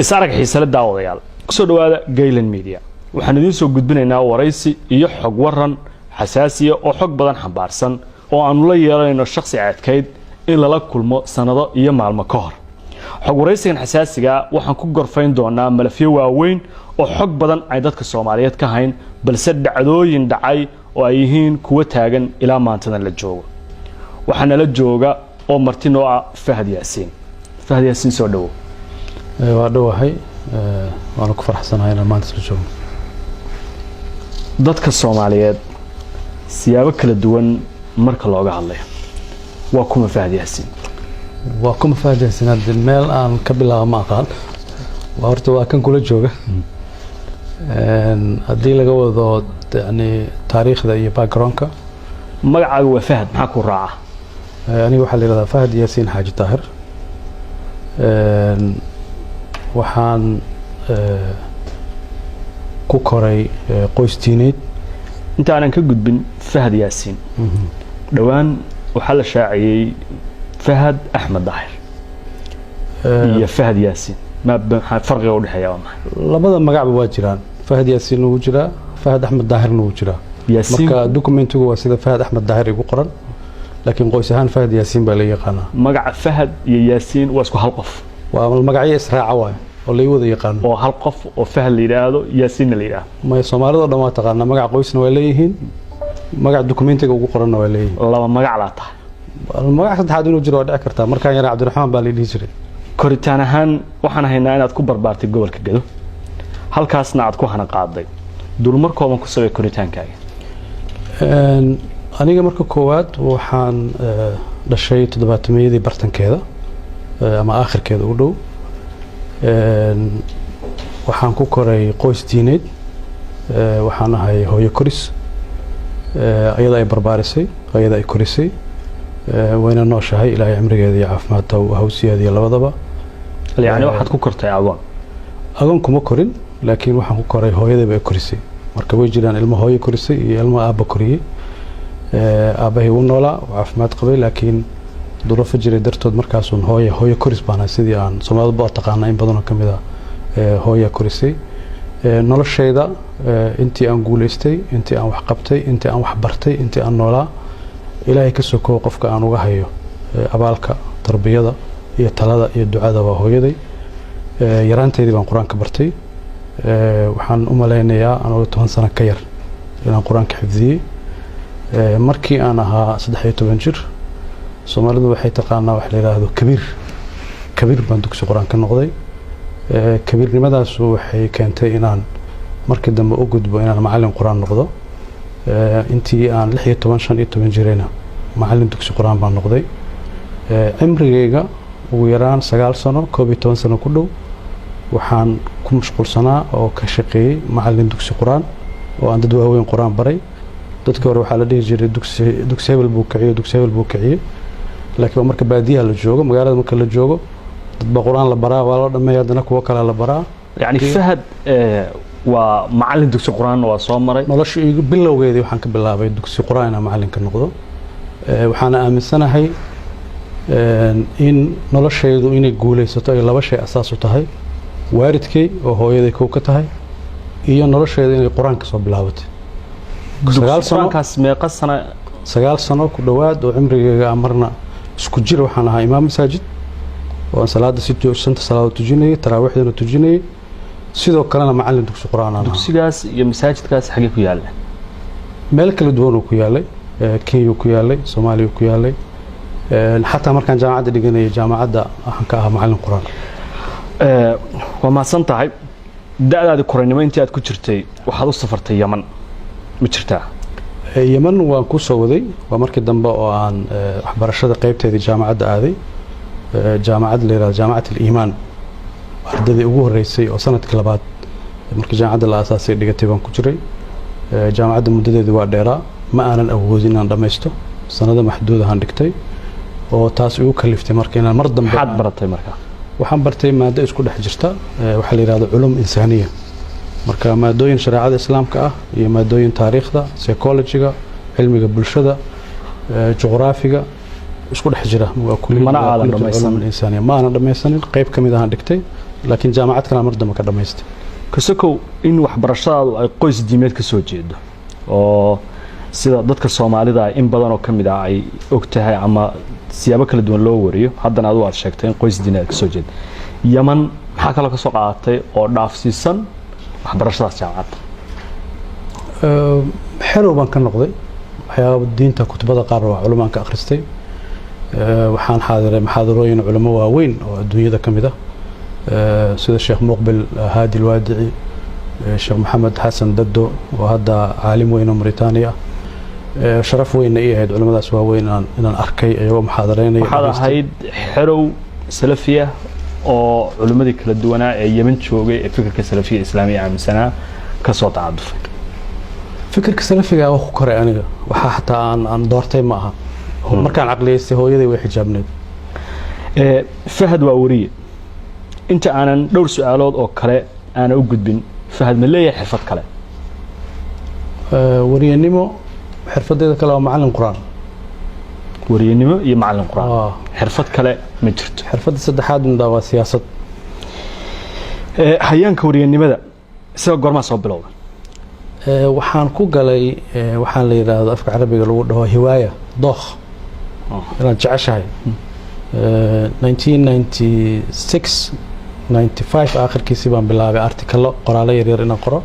Is arag xiisale, daawadayaal, kusoo dhawaada Gaylan Media. Waxaan idiin soo gudbinaynaa waraysi iyo xog waran xasaasiya oo xog badan xambaarsan oo aanu la yeelanayno shakhsi adkayd in lala kulmo sannado iyo maalmo ka hor. Xog waraysigan xasaasigaa waxaan ku gorfayn doonaa malafyo waaweyn oo xog badan ay dadka Soomaaliyeed ka hayn, balse dhacdooyin dhacay oo ay yihiin kuwo taagan ilaa maantadan la joogo. Waxaa nala jooga oo marti noo ah Fahad Yaasiin. Fahad Yaasiin, soo dhawow. Waa dhowahay, waana ku faraxsanahay inaan maanta isla joogno. Dadka Soomaaliyeed siyaabo kala duwan marka looga hadlayo, waa kuma Fahad Yaasiin? Waa kuma Fahad Yaasiin? Hadde meel aan ka bilaabo ma aqaan. Waa horta waa kan kula jooga. Haddii laga wado yani taariikhda iyo backgroundka. Magacaaga waa Fahad, maxaa ku raaca? Aniga waxaa la yihahdaa Fahad Yaasiin Xaaji Daahir. Waxaan ku koray qoys diineed. Intaanan ka gudbin Fahad Yaasiin, dhowaan waxaa la shaaciyey Fahad Axmed Daahir iyo Fahad Yaasiin. Ma maxaa farqiga udhexeeya? Waa maxay? Labada magacba waa jiraan. Fahad Yaasiinna wuu jiraa, Fahad Axmed Daahirna wuu jiraa. Yaasiin. Marka documentigu waa sida Fahad Axmed Daahir igu qoran, laakiin qoys ahaan Fahad Yaasiin baa la yaqaanaa. Magaca Fahad iyo Yaasiin waa isku hal qof? Waa magacyo israaca waayo oo lai wada yaqaano. Oo hal qof oo Fahad la yidhaahdo, Yaasiinna la yidhaahdo? Maya, Soomaalida o dhan waa taqaanaa. Magaca qoysna waa leeyihiin, magaca documentiga ugu qoranna waa leeyihiin. Laba magac laa tahay. Magac saddexaad inuu jiro waa dhici kartaa. Markaan yaraa Cabdiraxmaan baa la dhihi jiray. Koritaan ahaan waxaan haynaa inaad ku barbaartay gobolka Gedo, halkaasna aad ku hana qaaday. Dulmar kooban ku sabay koritaankaaga. Aniga marka koowaad waxaan dhashay toddobaatameyadii bartankeeda ama aakhirkeeda u dhow. Waxaan ku koray qoys diineed. Waxaan ahay hooyo koris, ayada ay barbaarisay, ayada ay korisay, wayna nooshahay. Ilaahay cimrigeeda iyo caafimaadka hawsiyaadiyo labadaba. Yani waxaad ku kortay agoon? Agoon kuma korin, laakiin waxaan ku koray hooyadayba ay korisay. Marka way jiraan ilmo hooyo korisay iyo ilmo aabba koriyey. Aabbahay wuu noolaa, uu caafimaad qabay, laakiin duruufo jiray dartood markaasuun hooyo koris baan, sidii aan Soomaalidu ba taqaana in badanoo ka mid a hooya korisay. Noloshayda intii aan guulaystay, intii aan wax qabtay, intii aan wax bartay, intii aan noolaa, Ilaahay ka sokow qofka aan uga hayo abaalka tarbiyada iyo talada iyo ducada waa hooyaday. Yaraanteydii baan Qur-aanka bartay. Waxaan u malaynayaa anigoo 10 sano ka yar inaan Qur-aanka xifdiyey. Markii aan ahaa 13 jir, Soomaalidu waxay taqaanaa wax la yidhaahdo kabiir, kabiir baan dugsi Qur-aan ka noqday. Kabiirnimadaasu waxay keentay inaan markii dambe u gudbo inaan macallin Qur-aan noqdo. Intii aan 16, 15 jirayna macallin dugsi Qur-aan baan noqday. Cimrigayga ugu yaraan 9 sano, 11 sano ku dhow, waxaan ku mashquulsanaa oo ka shaqeeyey macallin dugsi Qur-aan oo aan dad waaweyn Qur-aan baray. Dadkii hore waxaa la dhihi jiray dugsi hebel buu kiciyo, dugsi hebel buu kiciyey, laakiin waa marka baadiyaha la joogo. Magaalada marka la joogo, dad baa Qur-aan la baraa, waa loo dhameeya, haddana kuwo kalea la baraa. Yani Fahad waa macallin dugsi Qur-aanna waa soo maray. Nolosha igu bilowgeedii waxaan ka bilaabay dugsi Qur-aan inaan macallin ka noqdo. Waxaana aaminsanahay in noloshaydu inay guulaysato ay laba shay asaas u tahay: waalidkay oo hooyaday kow ka tahay iyo noloshayda inay Qur-aan ka soo bilaabatay. 9 sano. Qur-aankaas meeqa sana? 9 sano ku dhowaad oo cimrigeyga ah marna isku jir waxaan ahaa imaam masaajid oo aan salaada si shanta salaadood tujinayay, taraawiixdana tujinayay, sidoo kalena macallin dugsi Qur-aan aan ahaa. Dugsigaas iyo masaajidkaas xagee ku yaalla? Meel kala duwan uu ku yaalay. Kenya ku yaalay, Soomaaliya ku yaalay. Xataa markaan jaamacadda dhiganayay, jaamacadda waxaan ka ahaa macallin Qur-aan. Waa mahadsan tahay. Da'daadi koraynimo intii aad ku jirtay waxaad u safartay Yaman, ma jirtaa? Yeman waan ku soo waday. Waa markii dambe oo aan waxbarashada qaybteedii jaamacadda aaday, jaamacad la yihahdo Jaamacat Aliimaan. Ardadii ugu horreysay oo sanadkii labaad markii jaamacadda la aasaasay dhigatay baan ku jiray. Jaamacadda muddadeedu waa dheeraa, ma aanan awoodin inaan dhammaysto, sanado maxduud ahaan dhigtay oo taas igu kaliftay marka inaan mar dambe Maxaad baratay markaa? Waxaan bartay maado isku dhex jirta, waxaa la yihahdo culum insaaniya. Marka maadooyin shareecada Islaamka ah iyo maadooyin taariikhda, psychologyga, cilmiga bulshada, juqraafiga isku dhex jira. Waa Mana aadan kulliyat dhammaysan? culum insaaniya. Ma aanan dhammaysanin, qayb ka mid ahaan dhigtay. Laakiin jaamacad kalaa mar dambe ka dhamaystay. Kasokow in waxbarashadaadu ay qoys diimeed ka soo jeedo, oo sida dadka Soomaalida in badan oo ka mid ah ay og tahay ama siyaabo kala duwan loo wariyo, haddana adigu aad sheegtay in qoys diineed ka soo jeeda, Yaman maxaa kaloo ka soo qaadatay oo dhaafsiisan waxbarashadaas jaamacadda? Xerow baan ka noqday waxyaaba diinta, kutubada qaar waa culumaan ka akhristay. Waxaan xaadiray muxaadarooyin culamo waaweyn oo adduunyada ka mid ah, sida Sheekh Muqbil Haadi Alwaadici, Sheekh Maxamed Xasan Daddo oo hadda caalim weyn oo Mauritania ah. Sharaf weynna ii ahayd culamadaas waaweyn inaan arkay iyagoo muxaadareynaya. Waxaad ahayd xerow salafiya oo culimmadii kala duwanaa ee Yemen joogay ee fikirka salafiya islaamiya aaminsanaa ka soo tacadufay. Fikirka salafiga waa ku koray aniga, waxaa xataa aan doortay ma aha. Markaan caqliyeystay, hooyaday way xijaabneed. Fahad waa wariye. Inta aanan dhowr su-aalood oo kale aanan u gudbin, Fahad ma leeyahay xirfad kale? Wariyanimo, xirfadeeda kale waa macallin Qur-aan. Wariyanimo iyo macallin Qur-aan, xirfad kale ma jirto? Xirfadda saddexaad undaa waa siyaasad. Hayaanka wariyanimada isaga goormaa soo bilowda? Waxaan ku galay waxaan la yidhaahdo afka Carabiga lagu dhaho hiwaaya, dookh inaan jeceshahay. 1996, 95 aakhirkiisii baan bilaabay artikalo, qoraallo yaryar inaan qoro.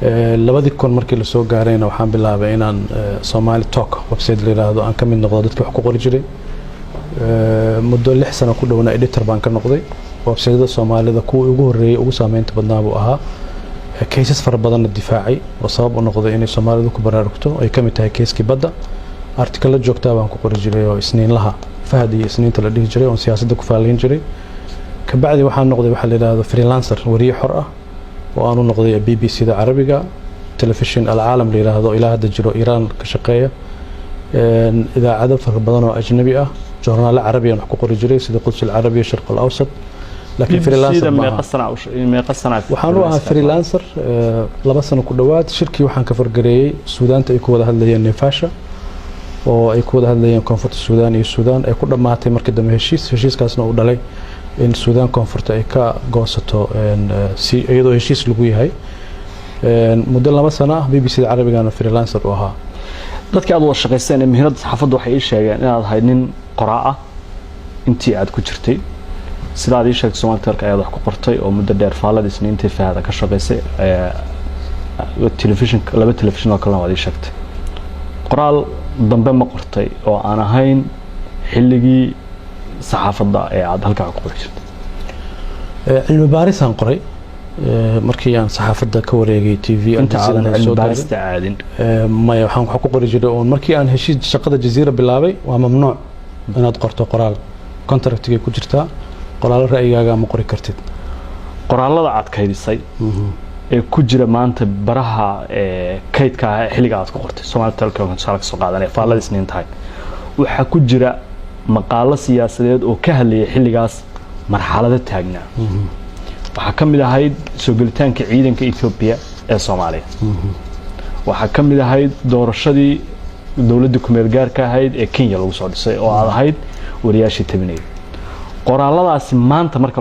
2000 markii lasoo gaarayna waxaan bilaabay inaan Somali Talk website la yidhaahdo aan ka mid noqdo dadkii wax ku qori jiray. Muddo 6 sano ku dhowna editor baan ka noqday. Websiteyada Soomaalida kuwii ugu horreeyey, ugu saameynta badnaa buu ahaa, cases fara badanna difaacay oo sabab u noqday inay Soomaalidu ku baraarugto, ay ka mid tahay case-kii badda. Artikalo joogtaa baan ku qori jiray oo Isniinlaha Fahad iyo Isniinta la dhihi jiray, oon siyaasadda ku faalayn jiray. Kabacdi waxaan noqday waxaa la yidhaahdo freelancer, wariye xor ah oo aan u noqday BBC da Carabiga, telefishin Alcaalam la yidhaahdo ilaa hadda jiro, Iiraan ka shaqeeya, idaacado fara badan oo ajnabi ah, joornaalo Carabiyan wax ku qori jiray sida Quds Alcarabiya, Sharq Alawsat, laakiin freelancer ma aha. Meeqa sana? Waxaan u ahaa freelancer 2 sano ku dhowaad. Shirkii waxaan ka fargareeyey Suudaanta ay ku wada hadlayeen Nefasha, oo ay ku wada hadlayeen Koonfurta Suudaan iyo Suudaan, ay ku dhammaatay markii dambe heshiis, heshiiskaasna uu dhalay in Suudaan Koonfurta ay ka goosato si iyadoo heshiis lagu yahay. Muddo 2 sano ah BBC da Carabigana freelancer u ahaa. Dadkii aad wada shaqaysteen ee mihnadda saxaafadda waxay ii sheegeen inaad ahayd nin qoraa ah intii aad ku jirtay. Sidaad ii sheegtay, Somali Talk ayaad wax ku qortay oo muddo dheer faallada Isniintii Fahada ka shaqaysay, telefishinka, laba telefishin oo kalena waad ii sheegtay. Qoraal dambe ma qortay oo aan ahayn xilligii saxaafadda ee aad halkaa ku qori jirtay? Cilmi baarisaan qoray markii aan saxaafadda ka wareegay TV. Inta aadan cilmi baarista aadin? Maya, waxaan wax ku qori jiray uun markii aan heshiis shaqada Jaziira bilaabay. Waa mamnuuc inaad qorto qoraal, contractigay ku jirtaa, qoraallo ra'yigaaga ma qori kartid. Qoraallada aad kaydisay ee ku jira maanta baraha kaydka ah ee xilliga aad ku qortay Somali Telecom, tusaale kasoo qaadanaya faallada Isniin tahay, waxaa ku jira maqaalo siyaasadeed oo ka hadlayay xilligaas marxalado taagnaa. Waxaa ka mid ahayd soo gelitaanka ciidanka Etoobiya ee Soomaaliya, waxaa ka mid ahayd doorashadii dowladda kumeel gaarka ahayd ee Kenya lagu soo dhisay oo aad ahayd wariyaashii tabinayay. Qoraalladaasi maanta marka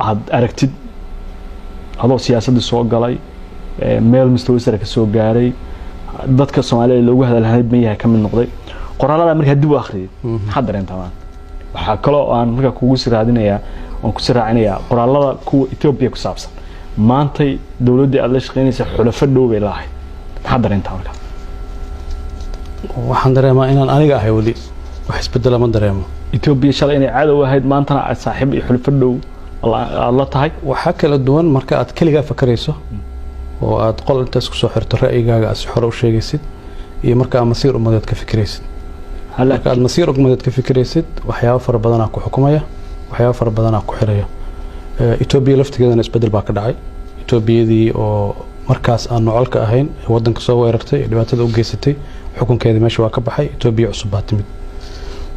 aad aragtid, adoo siyaasaddii soo galay, meel mustawa sare ka soo gaaray, dadka Soomaalida loogu hadalhanay ban yahay ka mid noqday, qoraallada markaa dib u akhriyid maxaad dareentaa maanta? Waxaa kaloo aan markaa kugu sii raadinayaa, waan kusi raacinayaa qoraallada kuwa Etoobiya ku saabsan. Maantay dowladdii aad la shaqeynaysa xulafo dhow bay laahayd, maxaad dareentaa markaa? Waxaan dareemaa inaan aniga ahay weli, wax isbedela ma dareemo. Etoobiya shalay inay cadow ahayd, maantana aad saaxiib iyo xulafo dhow aad la tahay. Waxaa kala duwan marka aad keligaa fakarayso oo aad qol intaas kusoo xirto ra'yigaaga aad si xore u sheegaysid, iyo marka aad masiir ummadeed ka fikiraysid. Marka aad masiir ummadeed ka fikiraysid, waxyaabo fara badanaa ku xukumaya, waxyaabo fara badanaa ku xiraya. Etoobiya laftigeedana isbedel baa ka dhacay. Etoobiyadii oo markaas aan nocolka ahayn ee waddanka soo weerartay ee dhibaatada u geysatay, xukunkeedii meesha waa ka baxay, Etoobiya cusub baa timid.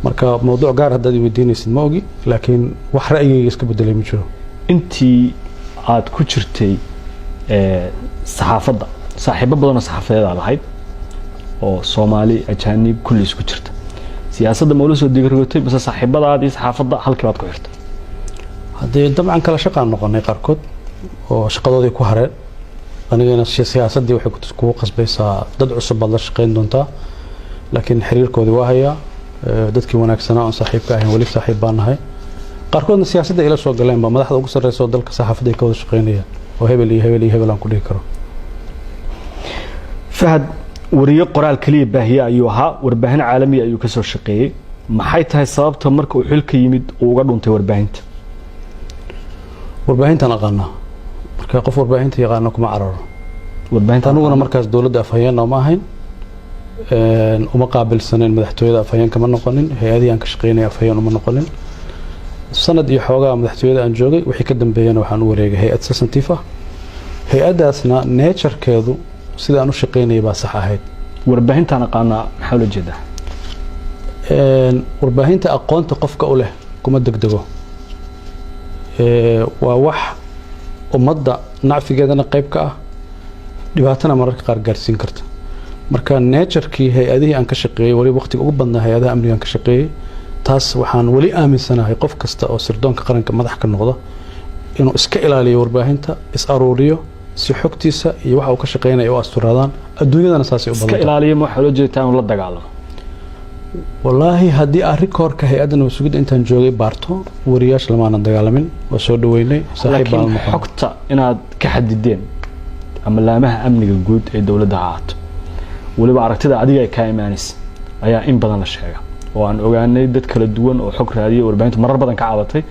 Marka mawduuc gaar haddaad i weydiinaysid ma ogi, laakiin wax ra'yigayga iska bedelay ma jiro. Intii aad ku jirtay saxaafadda, saaxiibo badan oo saxaafadeed aad lahayd oo Soomaali, ajaanib kulli isku jirta, siyaasadda ma ula soo digarogotay mise saaxiibadaadii saxaafadda halkii baad ku xirtay? Haddii dabcan kala shaqaan noqonay, qaarkood oo shaqadoodii ku hareen, anigana siyaasaddii waxay kugu qasbaysaa dad cusub baad la shaqayn doontaa, laakiin xiriirkoodii waa hayaa. Dadkii wanaagsanaa oon saaxiibka ahayn weli saaxiib baan nahay. Qaarkoodna siyaasadda ila soo galeen ba, madaxda ugu sarreysa oo dalka saxaafadda ay ka wada shaqaynayaan, oo hebel iyo hebel iyo hebel aan ku dhihi karo. Fahad wariye qoraal keliya baahiye ayuu ahaa, warbaahin caalamiya ayuu ka soo shaqeeyey. Maxay tahay sababta marka uu xilka yimid uu uga dhuntay warbaahinta? Warbaahintaan aqaanaa, marka qof warbaahinta yaqaana kuma cararo. Warbaahinta aniguna markaas dowladda afhayeen ooma ahayn, uma qaabilsanayn madaxtooyada, afhayeen kama noqonin. Hay-adihii aan ka shaqeynaya afhayeen uma noqonin. Sanad iyo xoogaa madaxtooyada aan joogay, wixii ka dambeeyana waxaan u wareegay hay-ad substantive ah. Hay-addaasna nature-keedu sida aan u shaqeynayay baa sax ahayd. Warbaahintaan aqaanaa maxaa ula jeedaa? Warbaahinta aqoonta qofka u leh kuma degdego. Waa wax ummadda nacfigeedana qayb ka ah, dhibaatana mararka qaar gaarsiin karta. Marka nature-kii hay-adihii aan ka shaqeeyey, weli waqtiga ugu badnaa hay-adaha amniga aan ka shaqeeyey, taas waxaan weli aaminsanahay qof kasta oo sirdoonka qaranka madax ka noqda inuu iska ilaaliyo warbaahinta, is aruuriyo si xogtiisa iyo waxa uu ka shaqeynaya u asturaadaan. Adduunyadana saasay u iska badan tahay. Ilaaliyo ma waxaa ula jeedaa inuu la dagaalamo? Wallaahi, haddii aan rikoorka hay-adda nabad sugidda intaan joogay baarto, wariyaasha lamaanan dagaalamin, waa soo dhaweynay, saaxiib baan Laakiin noqon. xogta inaad ka xadideen ama laamaha amniga guud ee dowladda ha ahaato, weliba aragtida adiga ay kaa imaanaysa ayaa in badan la sheega, oo aan ogaanay dad kala duwan oo xog raadiyay, warbaahintu marar badan ka cabatay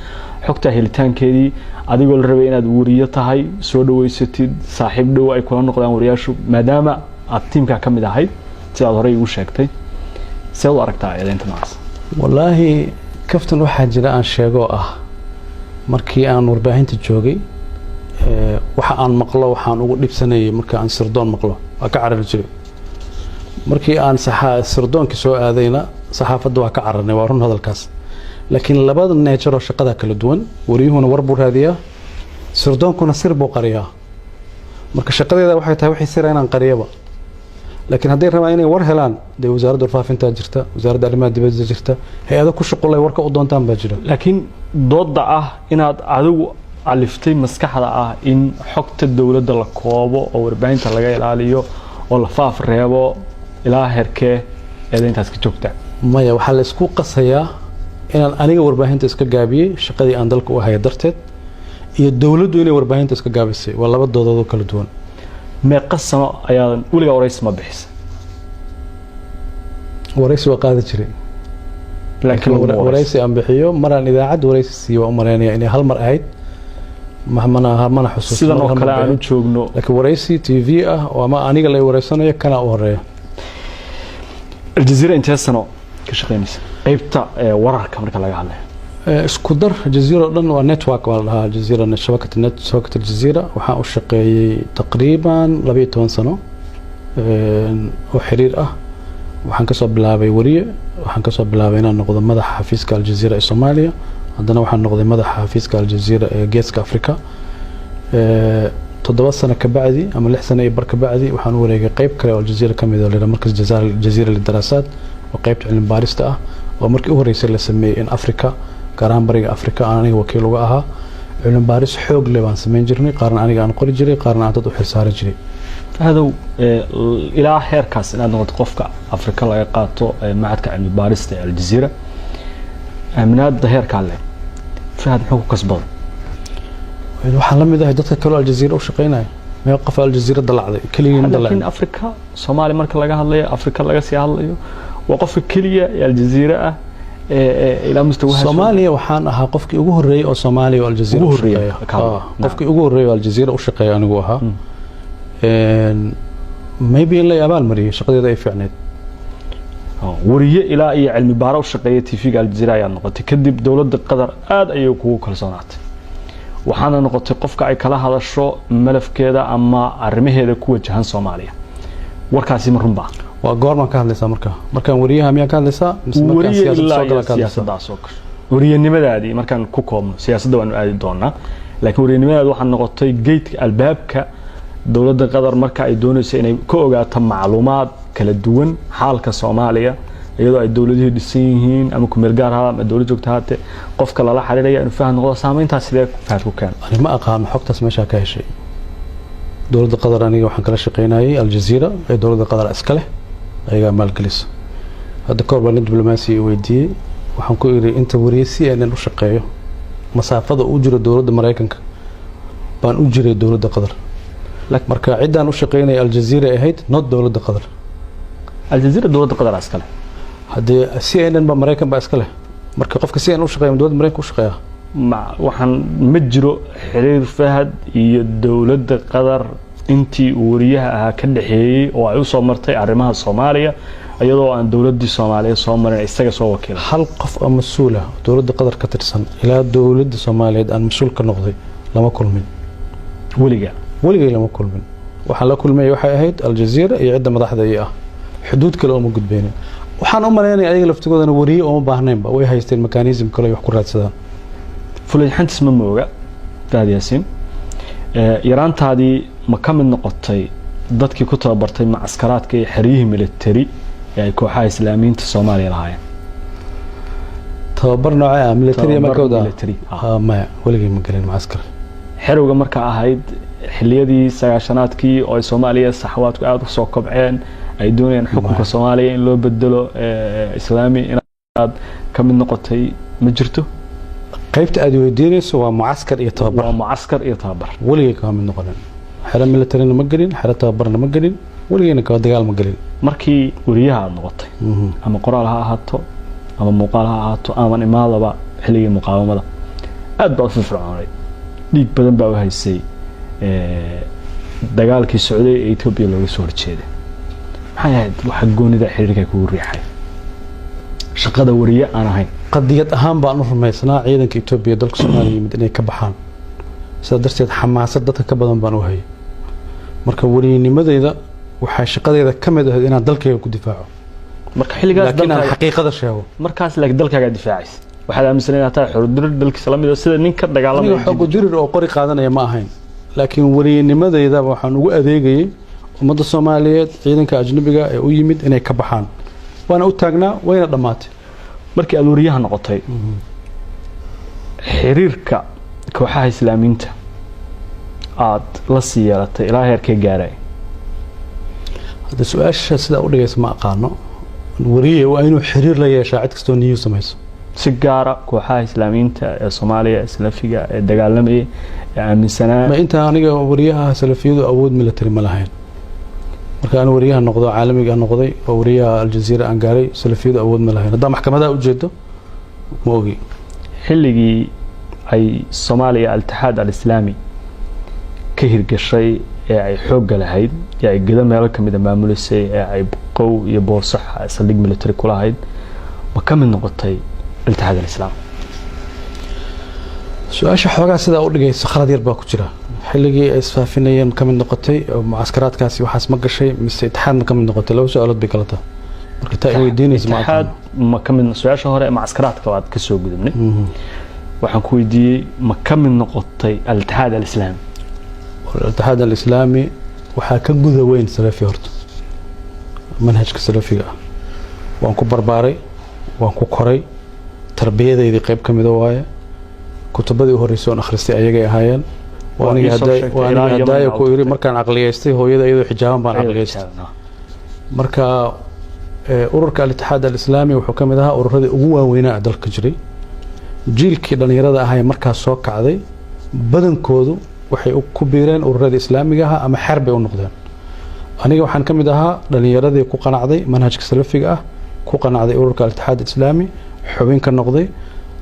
xogta helitaankeedii, adigoo la rabay inaad wariyo tahay, soo dhaweysatid, saaxiib dhow ay kula noqdaan wariyaashu, maadaama aad tiimkaa ka mid ahayd sidaad horey igu sheegtay. See u aragtaa eedeynta noocaas? Wallaahi, kaftan waxaa jira aan sheegoo ah, markii aan warbaahinta joogay, waxa aan maqlo waxaan ugu dhibsanayay marka aan sirdoon maqlo waa ka carari jiray. Markii aan sirdoonkii soo aadayna saxaafadda waa ka cararnay. Waa run hadalkaas, laakiin labada nature oo shaqada kala duwan. Wariyuhuna war buu raadiyaa, sirdoonkuna sir buu qariyaa. Marka shaqadeeda waxay tahay wixii sira inaan qariyaba, laakiin hadday rabaan inay war helaan, dee wasaaradda warfaafintaa jirta, wasaaradda arrimaha dibadda jirta, hay-ado ku shuqulay warka u doontaan baa jira. Laakiin doodda ah inaad adigu aliftay maskaxda ah in xogta dowladda la koobo oo warbaahinta laga ilaaliyo oo la faaf reebo, ilaa heerkee eedeyntaas ka joogta? Maya, waxaa la isku qasayaa inaan aniga warbaahinta iska gaabiyey shaqadii aan dalka u haya darteed, iyo dowladdu inay warbaahinta iska gaabisay. Waa laba doodood oo kala duwan. Meeqa sano ayaadan weligaa waraysi ma bixisa? Waraysi waa qaadi jiray. Laakiin laguma waraysi. Waraysi aan bixiyo, maraan idaacad waraysi siiyo waa u maleynaya inay hal mar ahayd, mana xusuusto. Sidan oo hal mar kale aan u bixin. joogno. Laakiin waraysi TV ah oo ama aniga la wareysanayo kanaa u horeeya. Aljaziira intee sano ka shaqeynaysa qeybta wararka marka laga hadlayo? Isku dar Jazeera oo dhan waa network, waa la dhahaa Jazeera net, shabakad net, shabakad Aljazeera. Waxaan u shaqeeyey taqriiban 12 sano oo xiriir ah. Waxaan kasoo bilaabay wariye, waxaan kasoo bilaabay inaan noqdo madaxa xafiiska Aljazeera ee Soomaaliya, haddana waxaan noqday madaxa xafiiska Aljazeera ee Geeska Africa. 7 sano ka bacdi ama 6 sano iyo bar ka bacdi waxaan u wareegay qeyb kale oo Aljazeera ka mid ah oo la yidhaha Markas Jazeera Lidaraasaat, oo qeybta cilmi baarista ah, oo markii u horreysay la sameeyey in Africa, gaar ahaan Bariga Africa, aan aniga wakiil uga ahaa. Cilmi baaris xoog leh baan samayn jirnay, qaarna aniga aan qori jiray, qaarna aan dad u xilsaari jiray. Hadow ilaa heerkaas inaad noqoto qofka Afrika laga qaato machadka cilmi baarista ee Aljazeera, aaminaadda heerkaa leh, Fahad muxuu ku kasbaday? Waxaan la mid ahay dadka kaloo Aljazeera u shaqeynaya. Meel qof Aljazeera dalacday keligii ma laakiin dalacin. Afrika, Soomaaliya marka laga hadlayo, Afrika laga sii hadlayo, waa qofka keliya ee Aljazeera ah ee ilaa mustawaha Soomaaliya waxaan ahaa qofkii ugu horreeyey oo Soomaaliya oo Aljazeera Ugu u horreeyay, shaqeeya. kaaba. Qofkii ugu horreeyey oo Aljazeera u shaqeeya anigu ahaa. Maybe in la abaal mariyey shaqadeeda ay fiicneyd. Wariye ilaa iyo cilmi baaro u shaqeeya TV-ga Aljazeera ayaad noqotay. Kadib dowladda Qatar aad ayay kugu kalsoonaatay, waxaana noqotay qofka ay kala hadasho malafkeeda ama arrimaheeda ku wajahan Soomaaliya. Warkaasi ma runbaa? Waa goormaan ka hadlaysaa? Marka markaan wariyaha miyaa ka hadlaysaa mise markaan Wariye siyaasadda ilaa soo iyo gala ka hadlaysaa? siyaasaddaas oo kale. Wariyanimadaadii markaan ku koobno, siyaasadda waanu aadi doonaa, laakiin wariyanimadaadi waxaa noqotay geedka albaabka dowladda Qatar marka ay doonayso inay ka ogaato macluumaad kala duwan xaalka Soomaaliya. Iyadoo ay dowladihii dhisan yihiin ama kumeel gaar ha ama dowlad joogta haate, qofka lala xiriiraya inuu Fahad noqdo, saameyntaas sidee Fahad ku keena? Ani ma aqaano xogtaas meeshaa ka heshay. Dowladda Qatar aniga waxaan kala shaqeynayay Aljazeera ee dowladda Qatar iska leh, ayagaa maalgelisa. Hadda kahor baa nin diblomaasi i weydiiyey. Waxaan ku iri, inta wariye CNN u shaqeeyo masaafada u jiro dowladda Maraykanka baan u jiray dowladda Qatar. Marka ciddaan u shaqeynaya Aljazeera ahayd, not dowladda Qatar. Aljazeera dowladda Qatar iska leh. Haddee CNN ba Maraykan baa iska leh. Marka qofka CNN u shaqeeya ma dowladda Maraykanka u shaqeeya? Ma waxaan ma jiro xiriir Fahad iyo dowladda Qatar intii uu wariyaha ahaa ka dhexeeyey oo ay usoo martay arrimaha Soomaaliya, iyadoo aan dowladdii Soomaaliya soo marin, isaga soo wakiila? Hal qof oo mas-uul ah oo dowladda Qatar ka tirsan ilaa dowladda Soomaaliyeed aan mas-uul ka noqday lama kulmin. Weliga? Weligay lama kulmin. Waxaan la kulmay waxay ahayd Aljazeera iyo cidda madaxda ii ah. Xuduud kale ooma gudbeynin. Waxaan u malaynaya ayaga laftigoodana wariye ooma baahnaynba, way haysteen mechanism kale ay wax ku raadsadaan. Fulayxantis ma mooga. Fahad Yaasiin, yaraantaadii ma ka mid noqotay dadkii ku tababartay macaskaraadka iyo xeryihii military ee ay kooxaha Islaamiyiinta Soomaaliya lahaayeen? Tababar noocee ah? Military ma Tababar ka wadaa? Military, ah. Ah, maya, weligay ma gelin macaskar. Xerowga markaa ahayd xilliyadii 90-aadkii oo ay Soomaaliya saxwaadku aada usoo kobceen, ay doonayeen xukunka Maya. Soomaaliya in loo bedelo Islaami, inaad ka mid noqotay ma jirto? Qaybta aad weydiinayso waa mucaskar iyo tababar? Waa mucaskar iyo tababar. Weligay kama mid noqonin. Xero militarina ma gelin, xero tababarna ma gelin, weligayna kaba dagaal ma gelin. Markii wariyaha aada noqotay, ama qoraal ha ahaato ama muuqaal ha ahaato, aman imaadaba xilligii muqaawamada aad baa u firfircoonay, dhiig badan baa u haysay dagaalkii socday ee Etoobiya looga soo horjeeday. Maxay ahayd waxa goonida xiriirka kugu riixay shaqada wariye aan ahayn? Qadiyad ahaan baan u rumaysnaa ciidanka Etoobiya dalka Soomaaliya yimid inay ka baxaan. Sidaa darteed xamaasad dadka ka badan baan u hayay. Marka wariyanimadeyda waxay shaqadeyda ka mid ahayd inaan dalkayga ku difaaco. Marka xilligaas laakiin aan dalkaaga xaqiiqada sheego. Markaas laakiin dalkaagaa difaacaysa, waxaad aaminsan inaad tahay xorodirir dalkiisa la mid ah sida nin ka dagaalamaya. Aniga xoog dirir oo qori qaadanaya ma ahayn, laakiin wariyanimadeyda waxaan ugu adeegayay ummadda Soomaaliyeed ciidanka ajnabiga ee u yimid inay ka baxaan. Waana u taagnaa, wayna dhammaatay. Markii aad wariyaha noqotay, xiriirka kooxaha Islaamiinta aad la sii yeelatay ilaa heerkee gaaray? Hadda su-aasha sidaa u dhigaysa ma aqaano. Wariye waa inuu xiriir la yeeshaa cid kastoo niyu samayso? Si gaara kooxaha Islaamiyiinta ee Soomaaliya ee Salafiga ee dagaalamayay ee aaminsanaa. Ma inta aniga wariyaha salafiyadu awood military ma lahayn. Marka aan wariyaha noqdo caalamiga noqday oo wariyaha Aljazeera aan gaaray, salafiyadu awood ma lahayn. Haddaa maxkamadaha ujeedo, ma ogi. Xilligii ay Soomaaliya Al-Itixaad Al-Islaami ka hirgashay ee ay xoogga lahayd ee ay gado meelo kamid a maamulisay ee ay Qow iyo Boorso saldhig military kula lahayd, ma ka mid noqotay Al-Itixaad Al-Islaam? Su-aasha xoogaa sidaa u dhigayso khalad yar baa ku jira. Xilligii ay isfaafinayeen ka mid noqotay oo mucaskaraadkaasi waxaas ma gashay mise Itixaad ma ka mid noqotay? Laba su-aalood bay kala tahay. Marka taa i weydiinaysa ma Itixaad aqaano. Ma ka mid? Su-aasha hore mucaskaraadka waad ka soo gudubnay. Waxaan ku weydiiyey, ma ka mid noqotay Al-Itixaad Al-Islaami? Al-Itixaad Alislaami waxaa ka guda weyn salafi. Horta manhajka salafiga ah waan ku barbaaray, waan ku koray, tarbiyadeydii qayb ka mida waaye. Kutubadii u horreysay oon akhristay ayagay ahaayeen. Waa Waa aniga ii soo sheegtay waa ilaa aniga Yemen hadaaya aad ku iri tagtay. Markaan caqliyeystay, hooyada iyadoo xijaaban baan caqliyeystay. Marka ururka Al-Itixaad Alislaami wuxuu ka mid ahaa ururadii ugu waaweynaa ee dalka jiray. Jiilkii dhallinyarada ahaa ee markaas soo kacday badankoodu waxay ku biireen ururadii islaamiga ahaa ama xer bay u noqdeen. Aniga waxaan ka mid ahaa dhallinyaradii ku qanacday manhajka salafiga ah, ku qanacday ururka Al-Itixaad Alislaami, xubin ka noqday,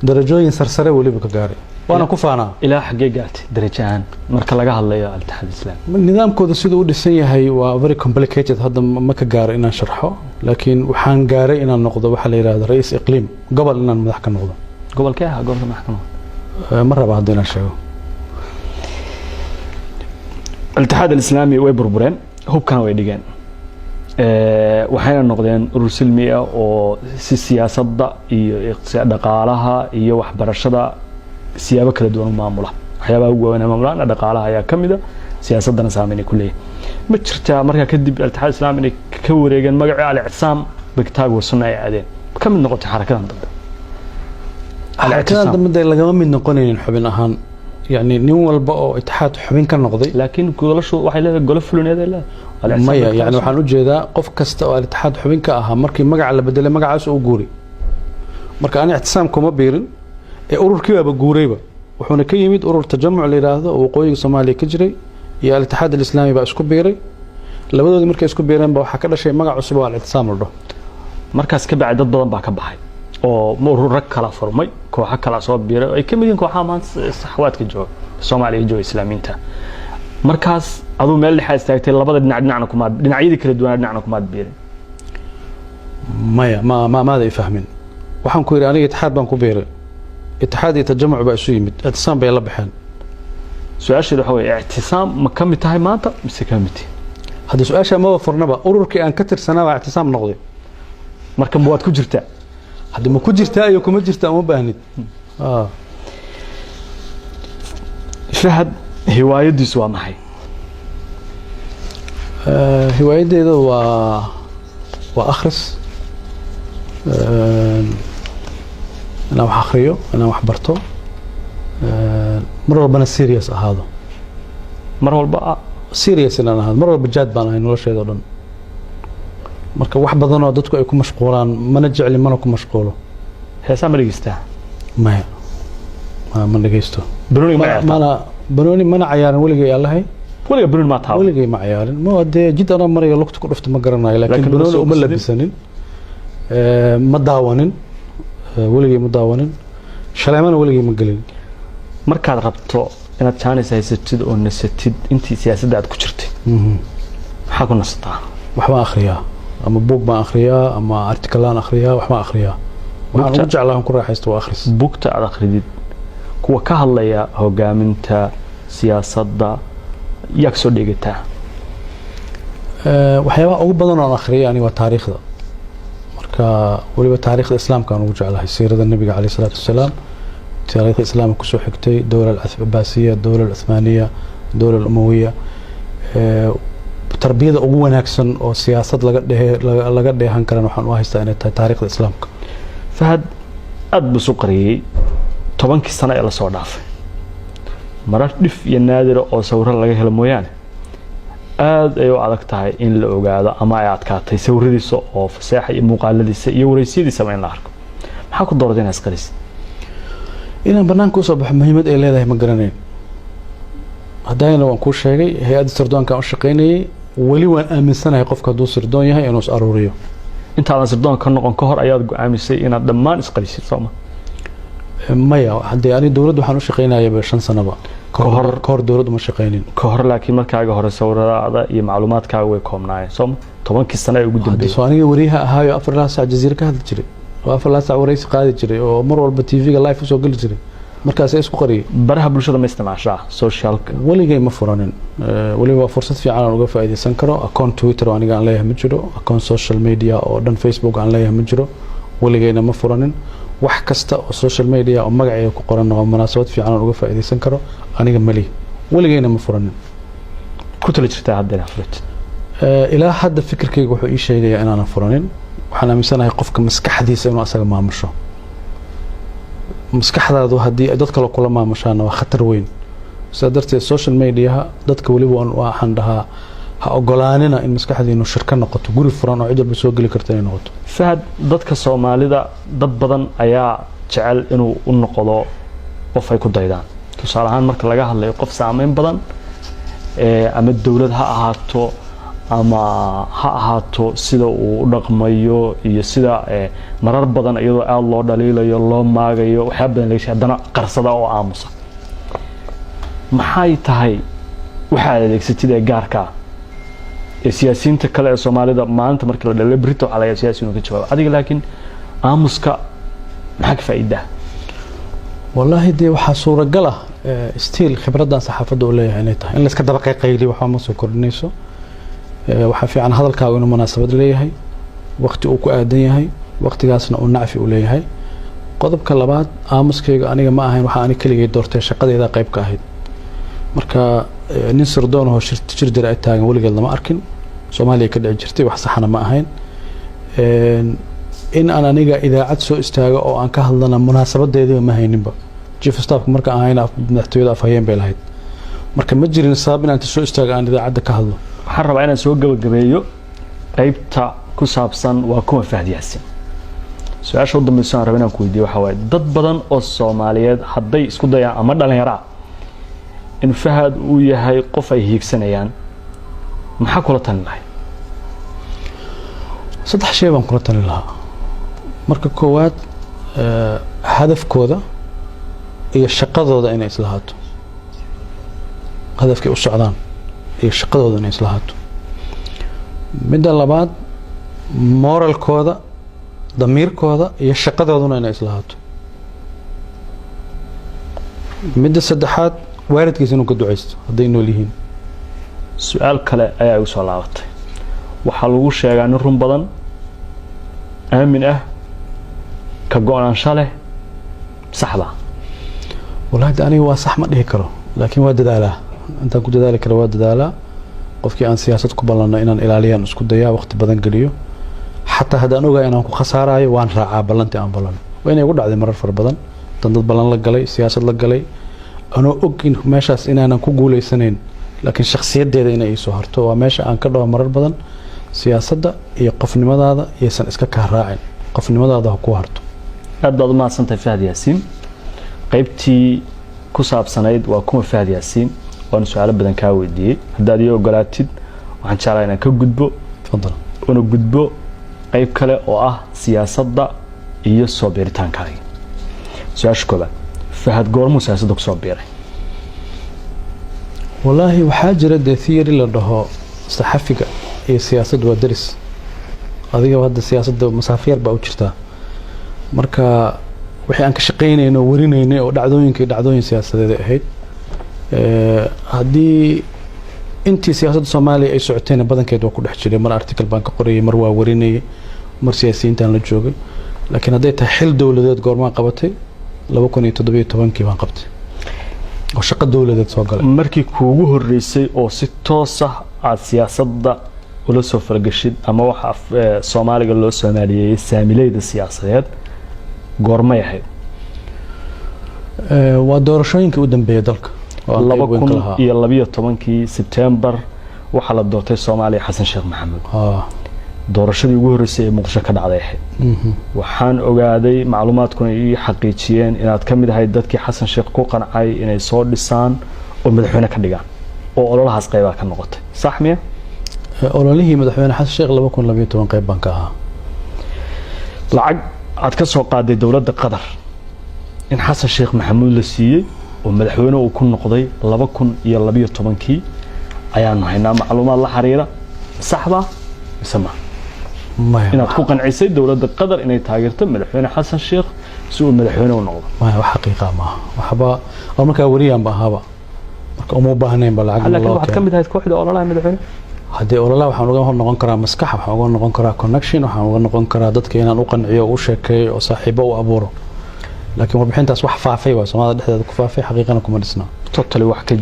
darajooyin sarsare weliba ka gaaray, waana ku faanaa. Ilaa xaggee gaartay darajo ahaan marka laga hadlayo Al-Itixaad Islaami? Nidaamkooda siduu u dhisan yahay waa very complicated. Hadda ma ka gaaro inaan sharxo, laakiin waxaan gaaray inaan noqdo waxaa la yidhahdo ra'iis iqliim, gobol inaan madax ka noqdo. Gobolkee ahaa gobolka maxkamada? Ma raba hadda inaan sheego. Al-Itixaad Alislaami way burbureen, hubkana way dhigeen, waxayna noqdeen urur silmi ah oo si siyaasadda iyo dhaqaalaha iyo waxbarashada siyaabo kala duwan u maamula. Waxyaabaha ugu waaweyn ee maamulaan dhaqaalaha ayaa ka mid a, siyaasaddana saameyn ay ku leeyahay. Ma jirtaa markaa kadib Al-Itixaad Islaami inay ka wareegeen magacii Al-Ictisaam? Bikitaabi wa Sunna ay aadeen, ka mid noqotay xarakadan dambe? Xarakadan dambe dee lagama mid noqonaynin xubin ahaan, yani nin walba oo Itixaad xubin ka noqday. Laakiin golashu waxay leedahay golo fulineed ay leedahay. Maya, yani waxaan ujeedaa qof kasta oo Al-Itixaad xubin ka ahaa markii magaca la bedelay magacaas uu guuray. Marka ani Ictisaam kuma biirin ee ururkii baaba guurayba, wuxuuna ka yimid urur Tajamuc la yidhaahdo oo waqooyiga Soomaaliya ka jiray iyo Al-Itixaad Alislaami baa isku biiray. Labadoodii markay isku biireen ba waxaa ka dhashay magac cusub oo Al-Ictisaam la dhaho. Markaas ka bacdi dad badan baa ka baxay oo ururo kala furmay, kooxo kala soo biiray oo ay ka mid yihiin kooxaha maanta saxwaadka jooga Soomaaliya jooga, Islaamiinta. Markaas aduu meel dhexaa istaagtay, labada dhinac dhinacna kumaad, dhinacyadii kala duwanaa dhinacna kumaad biirin. Maya, ma maada i fahmin. Waxaan ku yidhi aniga Itixaad baan ku biiray. Itixaad iyo Tajamuc baa isu yimid, Ictisaam bay la baxeen. Su-aasheedu waxa weeye, Ictisaam ma ka mid tahay maanta mise ka mid tihi? Hadda su-aasha maba furnaba. Ururkii aan ka tirsanaa baa Ictisaam noqday. Marka ma waad ku jirtaa? Hadda ma ku jirtaa iyo kuma jirtaa uma baahnid. Fahad hiwaayadiisu waa maxay? Hiwaayadeyda waa akhris, inaan wax akhriyo, inaan wax barto, mar walbana serious ahaado. Mar walba Serious inaan ahaado mar walba, jaad baan ahay nolosheeda o dhan. Marka wax badanoo dadku ay ku mashquulaan mana jecli, mana ku mashquulo. Heesaa ma dhegeystaa? Maya, ma dhegeysto. Banooniga ma ciyaartaa? Mana banooni mana cayaarin weligay allahay. Weliga banooni maa taaba? Weligay ma cayaarin. Ma dee jid anoo maraya lugta ku dhufta ma garanayo, laakiin Laakiin ma banooni soo uma gusadin? labisanin. Ma daawanin. Weligay ma daawanin, shaleemana weligay ma gelin. Markaad rabto inaad jaanis haysatid oo nasatid intii siyaasadda aad ku jirtay, maxaa ku nasataa? Waxbaan akhriyaa, ama buug baan akhriyaa ama artikalaan akhriyaa, waxbaan akhriyaa. Waxaan ugu jeclaa aan ku raaxaysto waa akhris. Buugta aad akhridid, kuwa ka hadlaya hogaaminta siyaasadda, yaa kasoo dheegataa? Waxyaabaha ugu badan oo aan akhriyay aniga waa taariikhda. Marka weliba taariikhda Islaamka aan ugu jeclahay, siirada Nabiga caleyh isalaatu wasalaam, taariikhda Islaamka kusoo xigtay, dowla Alcabaasiya, dowla Alcuthmaaniya, dowla Alumawiya. Tarbiyada ugu wanaagsan oo siyaasad laga dhehe laga dheehan karan waxaan u haystaa inay tahay taariikhda Islaamka. Fahad aada buu isu qariyey 10kii sano ee lasoo dhaafay. Marar dhif iyo naadira oo sawiro laga helo mooyaane, aada ay u adag tahay in la ogaado ama ay adkaatay sawiradiisa oo faseexa iyo muuqaaladiisa iyo wareysiyadiisaba in la arko. Maxaa ku dooratay inaad isqarisid? Inaan banaanka usoo baxo muhiimad ay leedahay ma garanayn. Haddayna waan kuu sheegay, hay-adda sirdoonkaan u shaqaynayay. Weli waan aaminsanahay qofka hadduu sirdoon yahay inuu is aruuriyo. Intaadan sirdoon ka noqon ka hor ayaad go-aamisay inaad dhammaan isqarisid, sooma? Maya, haddee ani dowladda waxaan u shaqaynayaba 5 sanaba Ka hor- ka hor dowladdu ma shaqaynin. Ka hor, laakiin markaaga hore sawiradaada iyo macluumaadkaaga way koobnaayeen, sooma, 10kii sano ee ugu Hadda dambeeyey? Soo aniga wariyaha ahaayo 4 ilaa saac Jaziira ka hadli jiray oo 4 ilaa saac waraysi qaadi jiray oo mar walba TV-ga live usoo geli jiray, markaas isku qariyay. Baraha bulshada ma isticmaashaa, socialka? Weligay ma furanin. Weliba waa fursad fiican aan uga faa'iidaysan karo. Account Twitter oo aniga aan leeyahay ma jiro, account social media oo dhan Facebook aan leeyahay ma jiro, weligayna ma furanin. Wax kasta oo social media oo magacayga ku qoran oo munaasabad fiican aan uga faa'iidaysan karo aniga mali, weligayna ma furanin. Ku tala jirtaa hadda inaad furatid? Ilaa hadda fikirkayga wuxuu ii sheegayaa inaanan furanin. Waxaan aaminsanahay qofka maskaxdiisa inuu asaga maamusho. Maskaxdaadu haddii ay dad kale kula maamushaana waa khatar weyn. Sidaa darteed social mediaha dadka weliba waxaan dhahaa ha ogolaanina in maskaxdiinu shirka noqoto, guri furan oo cid walba soo geli karta inay noqoto. Fahad, dadka Soomaalida dad badan ayaa jecel inuu u noqdo qof ay ku daydaan. Tusaale ahaan, marka laga hadlayo qof saameyn badan ama dowlad ha ahaato ama ha ahaato sida uu u dhaqmayo iyo sida marar badan iyadoo aada loo dhaliilayo, loo maagayo, waxyaaba badan laga sheegay, haddana qarsada oo aamusa. Maxay tahay waxaad adeegsatid ee gaarka ah ee siyaasiyiinta kale ee Soomaalida maalinta markii la dhalay berrito waxaa laga yaaba siyaasi inuu ka jawaabo, adiga laakiin aamuska maxaa ka faa'iidaa? Wallaahi dee waxaa suuragal ah still khibraddan saxaafadda u leeyahay inay tahay in layska daba qayqayliyo waxba ma soo kordhinayso. Waxaa fiican hadalkaagu inuu munaasabad leeyahay, waqti uu ku aadan yahay, waqtigaasna uu nacfi u leeyahay. Qodobka labaad, aamuskayga aniga ma ahayn waxa ani keligay doortay, shaqadeyda qayb ka ahayd. Marka nin sirdoon oo shir jira ay taagan weligeed lama arkin. Soomaaliya ka dhici jirtay, wax saxana ma ahayn. In aan aniga idaacad soo istaago oo aan ka hadlana munaasabadeediiba ma hayninba. Chief staffka marka aan hayna, madaxtooyada afhayeen bay lahayd. Marka ma jirin sabab inaan inta soo istaago aan idaacadda ka hadlo. Waxaan rabaa inaan soo gabagabeeyo qaybta ku saabsan waa kuma Fahad Yaasiin. Su-aasha u dambayso aan raba inaan ku weydiiyo waxaa waaye, dad badan oo Soomaaliyeed hadday isku dayaan ama dhalinyaro ah in Fahad uu yahay qof ay hiigsanayaan, maxaa kula talin lahay? Saddex shay baan kula talin lahaa. Marka koowaad, hadafkooda iyo shaqadooda inay islahaato, hadafkay u socdaan iyo shaqadooda inay islahaato. Midda labaad, moralkooda, damiirkooda iyo shaqadooduna inay islahaato. Midda saddexaad, waalidkiisa inuu ka ducaysto hadday nool yihiin. Su-aal kale ayaa igu soo laabatay. Waxaa lagu sheegaa nin run badan, aamin ah, ka go-naansho leh, saxba? Wallahi de aniga waa sax ma dhihi karo, laakiin waa dadaalaa. Intaan ku dadaali karo waa dadaalaa. Qofkii aan siyaasad ku ballanno inaan ilaaliyaan isku dayaa, waqti badan geliyo. Xataa haddaan ogahay inaan ku khasaarayo, waan raacaa ballantii aan ballanno. Waa inay igu dhacday marar fara badan dan dad ballan la galay, siyaasad la galay, anoo og in meeshaas inaanan ku guuleysanayn, laakiin shakhsiyaddeeda inay iisoo harto. Waa meesha aan ka dhaho marar badan, siyaasadda iyo qofnimadaada yaysan iska kaa raacin, qofnimadaada ha ku harto. Aad baad u mahadsantahay, Fahad Yaasiin. Qaybtii ku saabsanayd waa kuma Fahad Yaasiin waanu su-aalo badan kaa weydiiyey. Haddaad ii ogolaatid, waxaan jeclaa inaan ka gudbo Tafadal. una gudbo qayb kale oo ah siyaasadda iyo soo biiritaankaaga. Su-aasha koobaad, Fahad goormuu siyaasadda kusoo biiray? Wallaahi waxaa jira dee theory la dhaho saxafiga iyo siyaasaddu waa deris. Adiga hadda siyaasadda masaafo yar baa u jirtaa. Marka wixii aan ka shaqeynayno oo warinaynay oo dhacdooyinka iyo dhacdooyin siyaasadeed ay ahayd. Haddii intii siyaasadda Soomaaliya ay socotayna badankeed waa ku dhex jiray. Mar article baan ka qorayay, mar waa warinayay, mar siyaasiyiintaan la joogay. Laakiin hadday tahay xil dowladeed goormaan qabatay, 2017-kii baan qabtay oo shaqo dowladeed soo galay. Markii kuugu horreysay oo si toos ah aada siyaasadda ula soo falgashid, ama waxa Soomaaliga loo soomaaliyeeyey saamileyda siyaasadeed, goormay ahayd? Waa doorashooyinka u dambeeya dalka oo aan laba qayb weyn ka kun lahaa. iyo labiyo tobankii Sebtembar waxaa la doortay Soomaaliya Xasan Sheekh Maxamuud. Doorashadii ugu horreysay ee Muqdisho ka dhacday ahayd. Waxaan ogaaday, macluumaadkuna ii xaqiijiyeen, inaad ka mid ahayd dadkii Xasan Sheekh ku qancay inay soo dhisaan oo madaxweyne ka dhigaan, oo ololahaas qaybaa ka noqotay, sax miya? Ololihii madaxweyne Xasan Sheekh 2012 qayb baan ka ahaa. Lacag aad ka soo qaaday dowladda Qatar in Xasan Sheekh Maxamuud la siiyey oo madaxweyne uu ku noqday 2012-kii ayaanu haynaa macluumaad la xiriira, saxba mise ma? Maya. Inaad ku qancisay dowladda Qatar inay taageerto madaxweyne Xasan Sheekh si uu madaxweyne u noqdo. Maya, wax xaqiiqa maaha waxba oo markaa wariyaan ba ahaaba, marka uma baahnayn ba lacag laakiin loo waxaad ka keeno. mid ahayd kooxda ololaha madaxweyne. Haddii ololaha waxaan uga noqon karaa maskax, waxaan uga noqon karaa connection, waxaan uga noqon karaa dadka inaan u qanciyo, u sheekeeyo oo saaxiibo u abuuro. Laakiin warbixintaas wax faafay waa Soomaalida dhexdeeda ku faafay, xaqiiqana kuma dhisna. Totally wax ka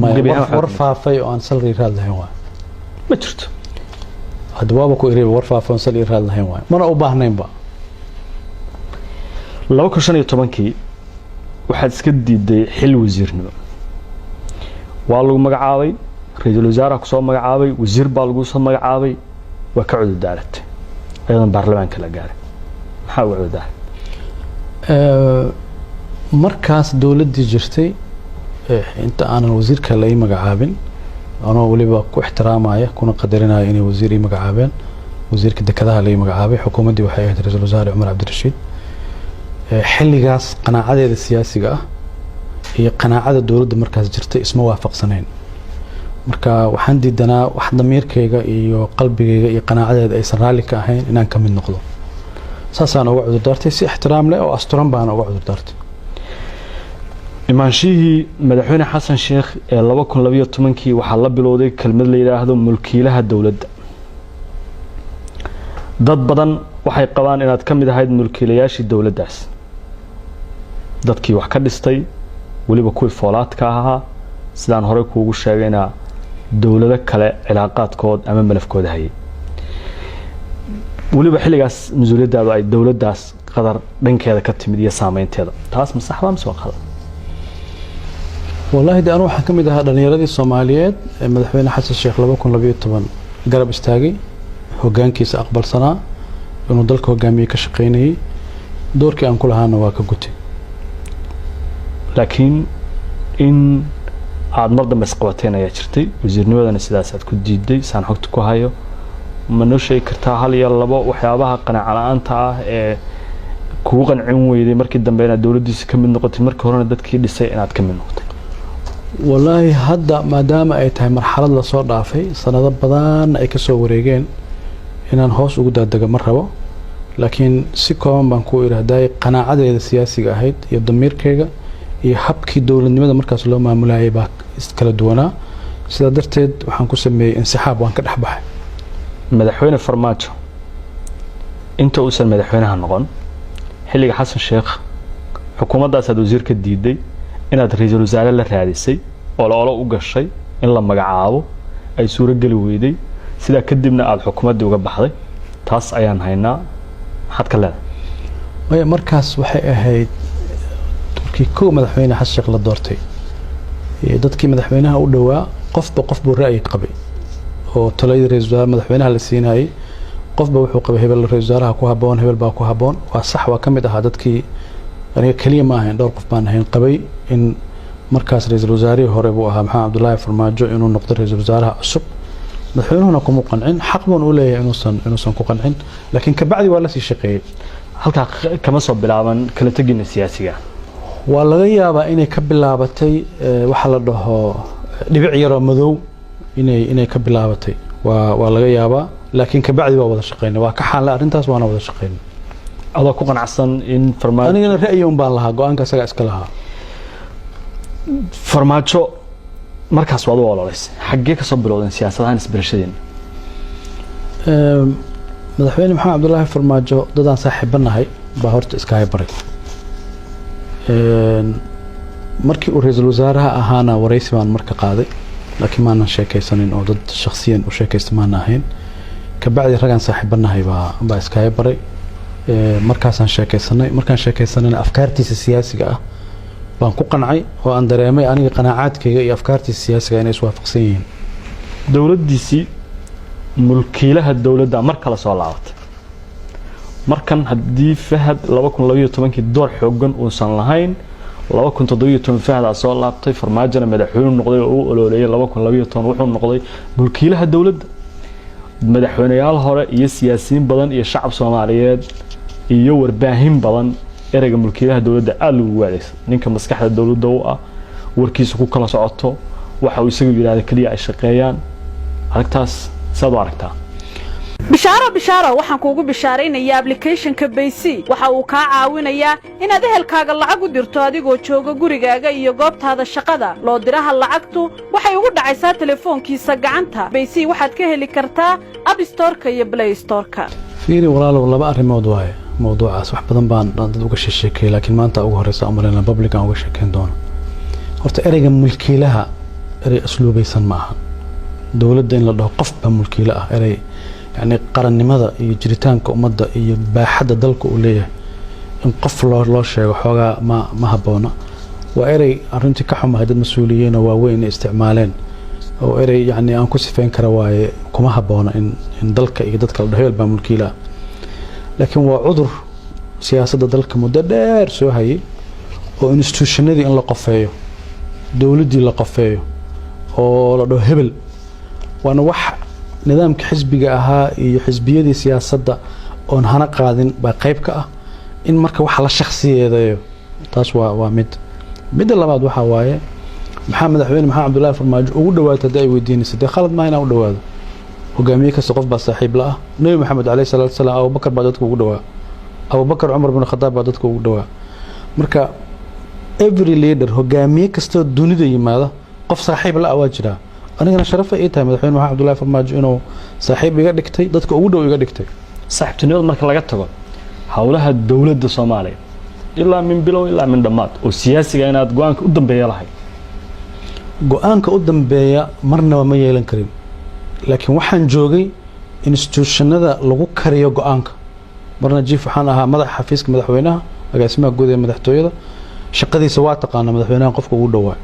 Maya, gebi ahaan war faafay oo aan salri raad lahayn waay. Ma jirto. Hadda waaba ku iriba, war faafay oon salri raad lahayn waay, mana u baahnaynba. 2015-kii waxaad iska diiday xil wasiirnimo. Waa lagu magacaabay, ra-iisul wasaaraha kusoo magacaabay, wasiir baa lagu soo magacaabay, waa ka cudurdaaratay ayadoon baarlamaanka la gaaray. Maxaa uga cudurdaaray? Markaas dowladdii jirtay, inta aanan wasiirka la ii magacaabin, anoo weliba ku ixtiraamaya kuna qadarinaya inay wasiir ii magacaabeen, wasiirka dekedaha la ii magacaabay, xukuumaddii waxay ahayd ra-iisul wasaare Cumar Cabdirashiid. Xilligaas qanaacadeeda siyaasiga ah iyo qanaacada dowladda markaas jirtay isma waafaqsanayn. Marka waxaan diidanaa wax damiirkayga iyo qalbigayga iyo qanaacadeeda aysan raalli ka ahayn inaan ka mid noqdo. Saasaan uga cudurdaartay, si ixtiraam leh oo asturan baan uga cudurdaartay. Imaanshihii madaxweyne Xasan Sheekh ee 2012-kii waxaa la bilowday kelmad la yidhaahdo mulkiilaha dowladda. Dad badan waxay qabaan inaad ka mid ahayd mulkiilayaashii dowladdaas, dadkii wax ka dhistay, weliba kuwii foolaadka ahaa. Sidaan horey kuugu sheegayna, dowlado kale cilaaqaadkood ama malafkooda hayay. Weliba xilligaas mas-uuliyaddaadu ay dowladdaas Qatar dhankeeda ka timid iyo saameynteeda, taas ma saxba mise waa qalad? Wallaahi de anu waxaan ka mid ahaa dhallinyaradii Soomaaliyeed ee Madaxweyne Xasan Sheekh 2012 garab istaagay, hoggaankiisa aqbalsanaa, inuu dalka hogaamiye ka shaqaynayay. Doorkii aan ku lahaana waa ka gutay. Laakiin in aada mar dambe isqabateen ayaa jirtay, wasiirnimadana sidaas aad ku diiday saan xogta ku hayo. Ma noo sheegi kartaa hal iyo labo waxyaabaha qanaaca la-aanta ah ee kugu qancin weyday markii dambe inaad dowladdiisa ka mid noqotay, markii horena dadkii dhisay inaad ka mid noqotay? Wallaahi hadda maadaama ay tahay marxalad lasoo dhaafay, sanado badan ay kasoo wareegeen, inaan hoos ugu daadego ma rabo, laakiin si kooban baan ku idhaahday: qanaacadeeda siyaasiga ahayd iyo damiirkayga iyo habkii dowladnimada markaas loo maamulayay baa kala duwanaa. Sidaa darteed waxaan ku sameeyey insixaab, waan ka dhex baxay. Madaxweyne Farmaajo inta uusan madaxweynaha noqon, xilliga Xasan Sheekh, xukuumaddaasaad wasiir ka diiday inaad ra-iisul wasaare la raadisay oo la olo u gashay in la magacaabo, ay suuro geli weyday, sidaa kadibna aada xukuumaddii uga baxday. Taas ayaan haynaa, maxaad ka leedahay? Maya, markaas waxay ahayd markii kow Madaxweyne Xasan Sheekh la doortay. Dadkii madaxweynaha u dhowaa qofba qof buu ra'yi qabay oo taladii ra-isul wasaare madaxweynaha la siinayay qofba wuxuu qabay hebel ra-isul wasaaraha ku habboon, hebel baa ku habboon. Waa sax, waa ka mid ahaa dadkii, aniga keliya ma ahayn, dhowr qof baan ahayn qabay in markaas ra-iisul wasaarihii hore buu ahaa Maxamed Cabdullaahi Farmaajo inuu noqdo ra-iisul wasaaraha cusub. Madaxweynuhuna kuma qancin, xaq buun u leeyahay inuusan ku qancin, laakiin kabacdi waa lasii shaqeeyey. Halkaa kama soo bilaaban kala tegina siyaasiga? Waa laga yaabaa inay ka bilaabatay waxa la dhaho dhibic yaroo madow inay ka bilaabatay, waa laga yaabaa, laakiin kabacdi waa wada shaqeynay, waa ka xaanlay arrintaas, waana wada shaqeynay. Adoo ku qanacsan in Farmaajo Anigana ra'yi un baan lahaa, go-aanka isagaa iska lahaa. Farmaajo markaas waad u ololeysay, xaggee kasoo bilowdeen siyaasadahan isbarashadeena? Madaxweyne Maxamed Cabdullaahi Farmaajo dadaan saaxiibanahay baa horta iska haybaray. Markii uu ra-iisul wasaaraha ahaana waraysi baan marka qaaday, laakiin maanan sheekaysanin oo dad shakhsiyan u sheekaysta maana ahayn. Kabacdi ragaan saaxiibanahay baa iska haybaray, markaasaan sheekaysanay. Markaan sheekaysanayna afkaartiisa siyaasiga ah baan ku qancay oo aan dareemay aniga qanaacaadkayga iyo afkaartiisa siyaasiga inay iswaafaqsan yihiin. Dowladdiisii mulkiilaha dowladda mar kale soo laabatay. Markan haddii Fahad 2012-kii door xoogan uusan lahayn, 2017 Fahdaa soo laabtay, Farmaajona madaxweynu noqday oo u ololeeyay. 2012 wuxuu noqday mulkiilaha dowladda. Madaxweyneyaal hore iyo siyaasiyiin badan iyo shacab Soomaaliyeed iyo warbaahin badan ereyga mulkiilaha dowladda aada lagugu adeegsan, ninka maskaxda dowladda u ah, warkiisa ku kala socoto, waxa uu isagu yidhahda keliya ay shaqeeyaan. Aragtaas saad u aragtaa? Bishaaro, bishaaro! Waxaan kuugu bishaaraynayaa applicationka Baysi. Waxa uu kaa caawinayaa inaad ehelkaaga lacag u dirto adigoo jooga gurigaaga iyo goobtaada shaqada. Loo diraha lacagtu waxay ugu dhacaysaa telefoonkiisa gacanta. Baysi waxaad ka heli kartaa App Storeka iyo Play Storeka. Fiiri walaalow, laba arrimood waaye mawduucaas. Wax badan baan dad uga sheekeeyay, laakiin maanta ugu horeysa umaleyna public aan uga sheekeyn doono. Horta ereyga mulkiilaha erey asluubaysan ma aha. Dowladda in la dhaho qof baa mulkiile ah, erey yacni qarannimada iyo jiritaanka ummadda iyo baaxadda dalka uu leeyahay in qof loo sheego xoogaa ma habboona. Waa erey arrintii ka xumahay dad mas-uuliyiin oo waaweyn inay isticmaaleen, oo erey yacni aan ku sifeyn kara waaye. Kuma habboona in dalka iyo dadka la dhaho hebel baa mulkiile ah, laakiin waa cudur siyaasadda dalka muddo dheer soo hayay oo institutionadii in la qofeeyo, dowladdii la qofeeyo oo la dhaho hebel. Waana wax nidaamka xisbiga ahaa iyo xisbiyadii siyaasadda oon hana qaadin baa qayb ka ah in marka waxa la shakhsiyeedeeyo. Taas waa mid. Midda labaad waxaa waaye, maxaa Madaxweyne Maxamed Cabdullaahi Farmaajo ugu dhawaatay haddii ay weydiinaysa, dee khalad maa inaan u dhawaado. Hogaamiye kasta qof baa saaxiib la ah. Nebi Maxamed caleyhi salaatu wasalaam Abubakar baa dadka ugu dhawaa, Abubakar Cumar bin Khadaab baa dadka ugu dhawaa. Marka every leader, hogaamiye kastoo dunida yimaada, qof saaxiib la ah waa jiraa. Anigana sharafa ii tahay Madaxweyne Maxamed Cabdullaahi Farmaajo inuu saaxiib iga dhigtay, dadka ugu dhow iga dhigtay. Saaxiibtinimada marka laga tago, howlaha dowladda Soomaaliya ilaa min bilow ilaa min dhammaad oo siyaasiga inaad go-aanka u dambeeya lahayd? Go-aanka u dambeeya marnaba ma yeelan karin, laakiin waxaan joogay Institutionada lagu kariyo go-aanka, marna chief waxaan ahaa madaxa xafiiska madaxweynaha, agaasimaha guud ee madaxtooyada, shaqadiisa waa taqaana, madaxweynaha qofka ugu dhowaa.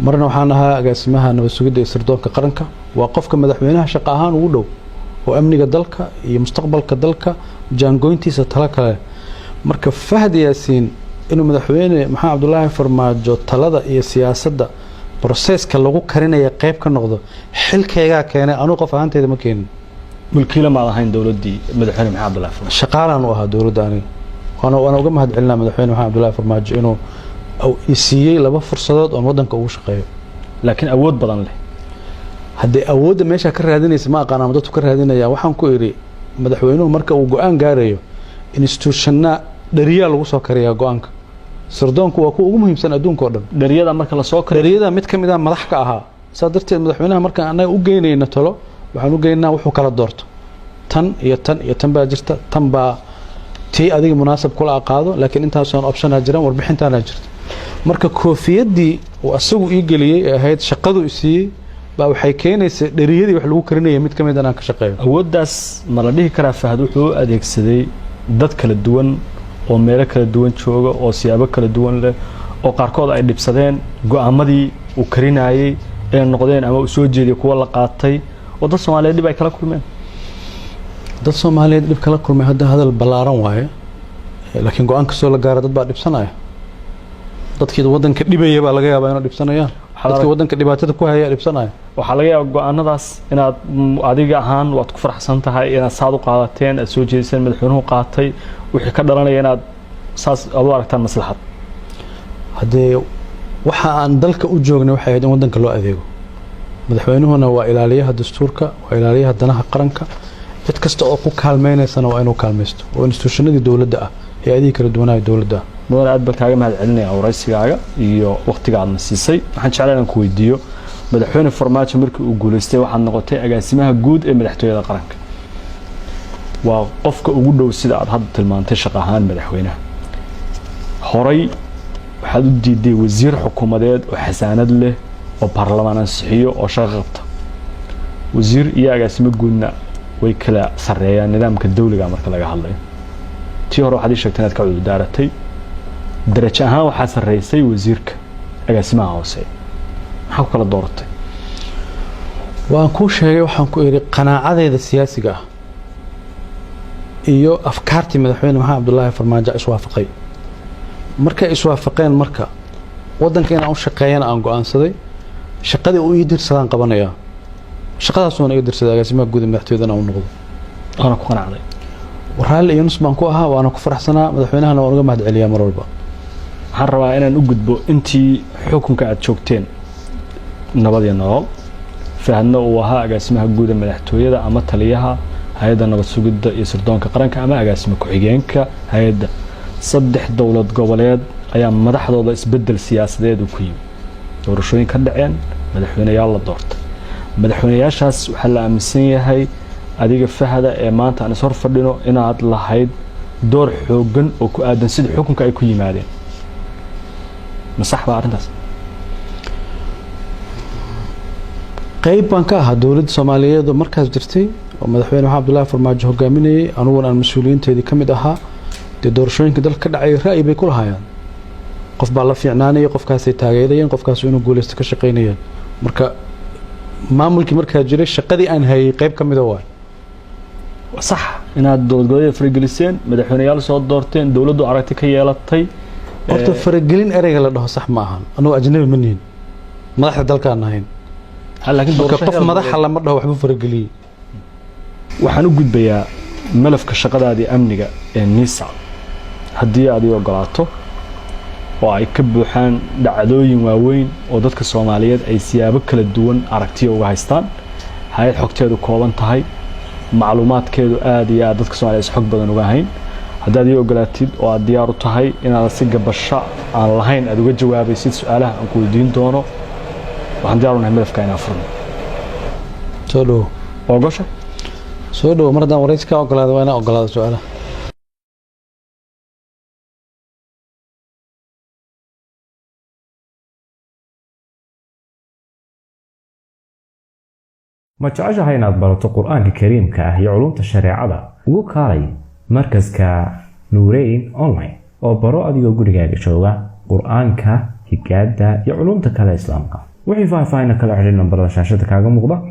Marna waxaan ahaa agaasimaha nabad sugidda iyo sirdoonka qaranka, waa qofka madaxweynaha shaqo ahaan ugu dhow oo amniga dalka iyo mustaqbalka dalka jaangoyntiisa tala kale. Marka Fahad Yaasiin inuu madaxweyne Maxamed Cabdulaahi Farmaajo talada iyo siyaasadda processka lagu karinaya qayb ka noqdo, xilkaygaa keenay, anugu qof ahaanteyda ma keenin. Mulkiila maad ahayn dowladdii madaxweyne Maxamed Cabdullahi Farmaajo? Shaqaalaan u ahaa dowladda aniga, waana uga mahad celinaa madaxweyne Maxamed Cabdullaahi Farmaajo inuu i siiyey laba fursadood oon waddanka ugu shaqeeyo. Laakiin awood badan leh. Haddee awoodda meeshaa ka raadinaysa ma aqaan ama dadku ka raadinaya. Waxaan ku idhi, madaxweynuhu marka uu go-aan gaarayo, institutionna dhariyaa lagu soo kariyaa go-aanka. Sirdoonku waa kuwa ugu muhiimsan adduunka oo dhan. Dhariyada marka lasoo kariyo. Dhariyada mid ka mid ah madax ka ahaa. Saa darteed madaxweynaha markaan annaga u geynayna talo, waxaan u geynaa wuxuu kala doorto. Tan iyo tan iyo tan baa jirta, tan baa tii adiga munaasab kula aqaado, laakiin intaasoon optionaa jiraan, warbixintaanaa jirta. Marka koofiyaddii uu asagu ii geliyey ee ahayd shaqadu i siiyey baa waxay keenaysaa dheriyadii wax lagu karinaya mid ka mid inaan ka shaqeeyo. Awooddaas ma la dhihi karaa Fahad wuxuu u adeegsaday dad kala duwan oo meelo kala duwan jooga oo siyaabo kala duwan leh, oo qaarkood ay dhibsadeen go-aamadii uu karinayey inay noqdeen ama uu soo jeediyay kuwa la qaatay, oo dad Soomaaliyeed dhib ay kala kulmeen? Dad Soomaaliyeed dhib kala kulmay hadda hadal ballaaran waaye, laakiin go-aan kastoo la gaara dad baa dhibsanaya. Dadkii waddanka dhibaya baa laga yaabaa inay dhibsanayaan, dadkii waddanka dhibaatada ku haya dhibsanaya. Waxaa laga yaabaa go-aanadaas inaad adiga ahaan waad ku faraxsan tahay inaad saad u qaadateen, aad soo jeediseen, madaxweynuhu qaatay, wixii ka dhalanaya inaad saas aad u aragtaan maslaxad. Haddee waxa aan dalka u joognay waxay ahayd in waddanka loo adeego. Madaxweynuhuna waa ilaaliyaha dastuurka, waa ilaaliyaha danaha qaranka. Cid kasta oo ku kaalmeynaysana waa inuu kaalmaysto, oo institutionadii dowladda ah, hay-adihii kala duwanaaha dowladda ah. Mudan, aad baan kaaga mahad celinaya waraysigaaga iyo waqtiga aadna siisay. Waxaan jeclaa inaan ku weydiiyo, madaxweyne Farmaajo markii uu guulaystay waxaad noqotay agaasimaha guud ee madaxtooyada qaranka. Waa qofka ugu dhow, sida aad hadda tilmaantay, shaqo ahaan madaxweynaha. Horay waxaad u diiday wasiir xukuumadeed oo xasaanad leh oo baarlamaan ansixiyo oo shaqo qabta. Wasiir iyo agaasimo guudna way kala sarreeyaan nidaamka dawliga marka laga hadlayo. Tii hore waxaad ii sheegtay inaad ka cudurdaaratay. Darajo ahaan waxaa sarreysay wasiirka, agaasimaha hoose. Maxaa ku kala dooratay? Waan kuu sheegay. Waxaan ku idhi, qanaacadeyda siyaasiga ah iyo afkaartii madaxweyne Maxamed Cabdulaahi Farmaajo iswaafaqay. Markay iswaafaqeen, marka waddanka inaan u shaqeeyana aan go-aansaday, shaqadii uu ii dirsadaan qabanayaa. Shaqadaasuuna iga dirsaday, agaasimaha guud ee madaxtooyadana u noqdo. Waana ku qanacday? Raalli iyo nus baan ku ahaa, waana ku faraxsanaa, madaxweynahana waan uga mahad celiyaa mar walba. Waxaan rabaa inaan u gudbo intii xukunka aad joogteen Nabad iyo Nolol, Fahadna uu ahaa agaasimaha guud ee madaxtooyada ama taliyaha hay-adda nabad sugidda iyo sirdoonka qaranka ama agaasima ku-xigeenka hay-adda. Saddex dowlad goboleed ayaa madaxdooda isbedel siyaasadeed uu ku yimi, doorashooyin ka dhaceen, madaxweyneyaal la doortay. Madaxweyneyaashaas waxaa la aaminsan yahay adiga Fahada ee maanta aan is hor fadhino inaad lahayd door xooggan oo ku aadan sida xukunka ay ku yimaadeen. Ma sax baa arrintaas? Qayb baan ka ahaa dowladda Soomaaliyeed oo markaas jirtay oo madaxweyne Maxamed Cabdullaahi Farmaajo hogaaminayay, aniguna aan mas-uuliyiinteedii ka mid ahaa. Dee doorashooyinka dalka ka dhacay ra'yi bay ku lahaayeen. Qof baa la fiicnaanaya, qofkaasay taageerayeen, qofkaas inuu guuleysto ka shaqaynayeen. Marka maamulkii markaa jiray shaqadii aan hayay qayb ka mida waay. Sax inaad dowlad goboleedyada farageliseen, madaxweyneyaal soo doorteen, dowladdu aragti ka yeelatay? Horta faragelin ereyga la dhaho sax ma ahan. Anugu ajnabi ma nihin, madaxda dalkaan nahayn. Laakiin marka doorasho qof heer madaxa lama dhaho waxbuu farageliyey. Waxaan u gudbayaa malafka shaqadaadii amniga ee NISA, haddii aad ii ogolaato, oo ay ka buuxaan dhacdooyin waaweyn oo dadka Soomaaliyeed ay siyaabo kala duwan aragtiya uga haystaan. Hay-ad xogteedu kooban tahay, macluumaadkeedu aad iyo aad dadka Soomaliyeed is xog badan uga hayn. Haddaad ii ogolaatid oo aad diyaar u tahay inaad si gabasho aan lahayn aad uga jawaabaysid su-aalaha aan ku weydiin doono, waxaan diyaar u nahay malafka inaan furno. Soo dhowo. Ogosha? Soo dhowo. Mar haddaan waraysi ka ogolaada, waa inaan ogolaado su-aalaha. Ma jeceshahay inaad barato Qur-aanka Kariimka ah iyo culumta shareecada? Ugu kaalay markaska Nuureyn Online oo baro adigoo gurigaaga jooga Qur-aanka, higaada iyo culumta kale Islaamka. Wixii faahfaahina kala xidhin nambarada shaashada kaaga muuqda.